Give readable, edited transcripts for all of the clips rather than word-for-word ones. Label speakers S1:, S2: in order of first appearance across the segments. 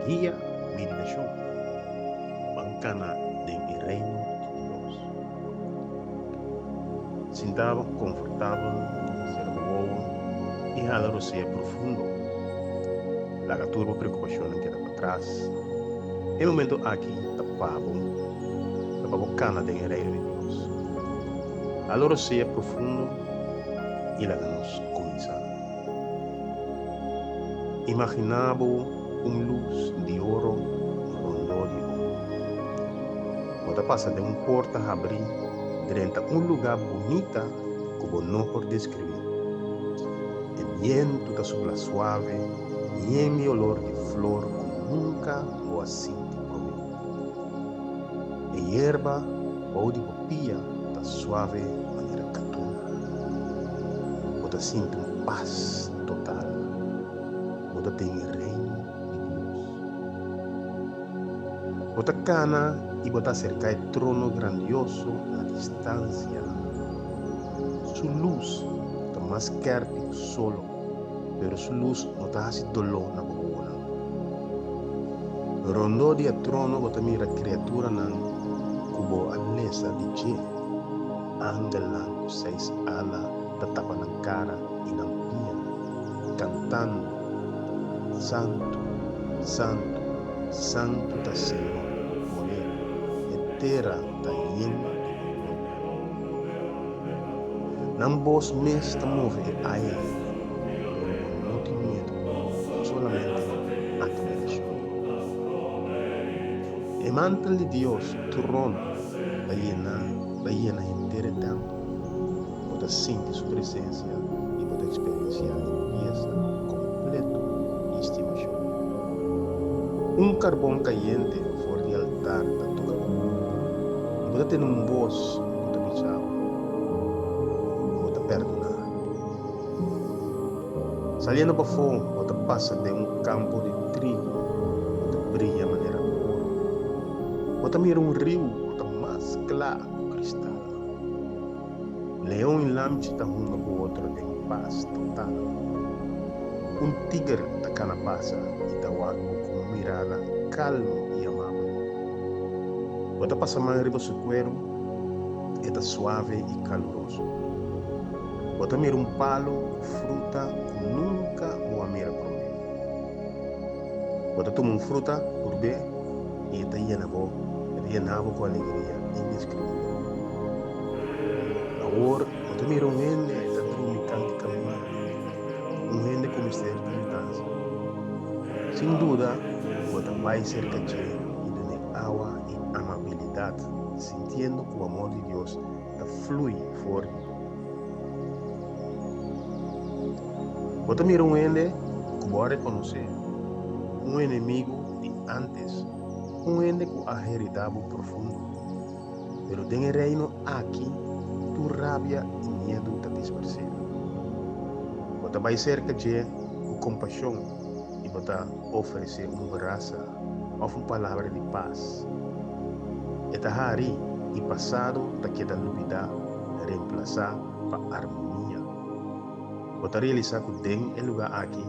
S1: Guia Meditashon, Ban kana den e Reino di Dios. Sinta bo konfortabel, sera bo wowo i hala rosea profundo. Laga tur bo preokupashonnan keda patras. E momento aki ta pa bo, ta pa bo kana den e Reino di Dios. Hala rosea profundo i laga nos kuminsá. Imaginá bo un lus di oro rondó di bo. Bo ta pasa den un porta habrí drenta un lugá bunita ku bo no por deskribí. E bientu ta supla suave, yen di olor di flor ku nunka bo a sinti promé. E yerba bou di bo pia ta suave manera katun. Bo ta sinti un pas total. Bo ta den e Reino di Dios. Bo ta kana i bo ta aserká e trono grandioso na distansia. Su lus ta mas skèrpi ku solo, pero su lus no ta hasi doló na bo wowonan. Rondó di e trono bo ta mira kriaturanan ku bo a lesa di dje, angelnan ku seis ala ta tapa nan kara i nan pia, kantando, Santu, santu, santu ta Señor bo poder, e tera ta yen di bo gloria. Nan bos mes ta move e aire, pero bo no tin miedu, solamente admiracion. E mantel di Dios su trono ta yena ta yena henter e tempel. Bo ta sinti su presencia i bo ta experiencia limpiesa completo i stimacion. Un carbon cayente for di altar ta toca bo curpa i bo ta tene un bos cu ta bisa bo, Bo ta perdoná. Saliendo pafó bo ta pasa den un campo di trigo cu ta briya manera oro. Bo ta mira un riu cu ta mas cla cu cristal. Leon i lamchi ta hunga ku otro den pas total. Un tiger ta kana pasa i ta wak bo ku un mirada kalmu i amabel. Bo ta pasa man riba su kueru, e ta suave i kaluroso. Bo ta mira un palu ku fruta ku nunka bo a mira promé. Bo ta tuma un fruta purb'é i e ta yena bo, e ta yena bo ku alegria indeskribibel. Awor bo ta mira un hende ta drumi kanti kaminda, un hende ku mester di yudansa. Sin duda bo ta bai serka dje i dun'é awa i amabilidat, sintiendo ku amor di Dios ta flui for di bo. Bo ta mira un hende ku bo a rekonosé, un enemigu di ántes, un hende ku a heridá bo profundo. Pero den e Reino aki tur rabia i miedu ta disparsé. Bo ta bai serka dje ku kompashon i bo ta ofresé un brasa òf un palabra di pas. E ta hari i pasado ta keda lubidá, remplasá pa armonia. Bo ta realisá ku den e lugá aki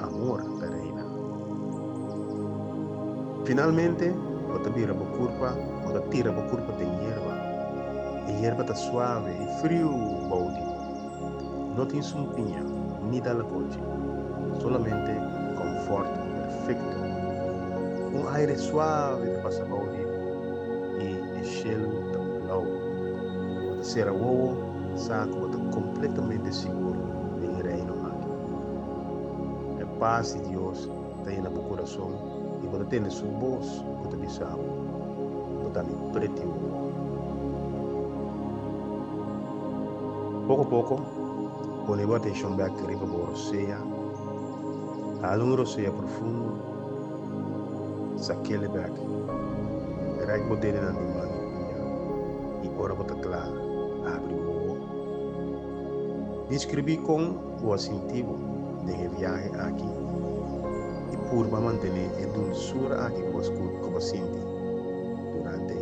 S1: amor ta reina. Finalmente, bo ta bira bo kurpa, bo ta tira bo kurpa den yerba. E yerba ta suave i friu bou di bo. No tin sumpiña ni dalakochi, solamente konfòrt perfekto. Un aire suave ta pasa bou di bo i e shelu ta blou. Bo ta sera wowo, sa ku bo ta kompletamente sigur den e Reino aki. E pas di Dios ta yena bo kurason i bo ta tende su bos ku ta bisa bo, Bo ta mi preti wowo. Poko poko, pone bo atenshon bèk riba bo rosea. Hala un rosea profundo, sak'el bèk. Rèk bo dedenan di man i pia, i ora bo ta kla, habri bo wowo. Deskribí kon bo a sinti bo den e viahe aki i purba mantené e dulsura aki ku bo a sinti durante.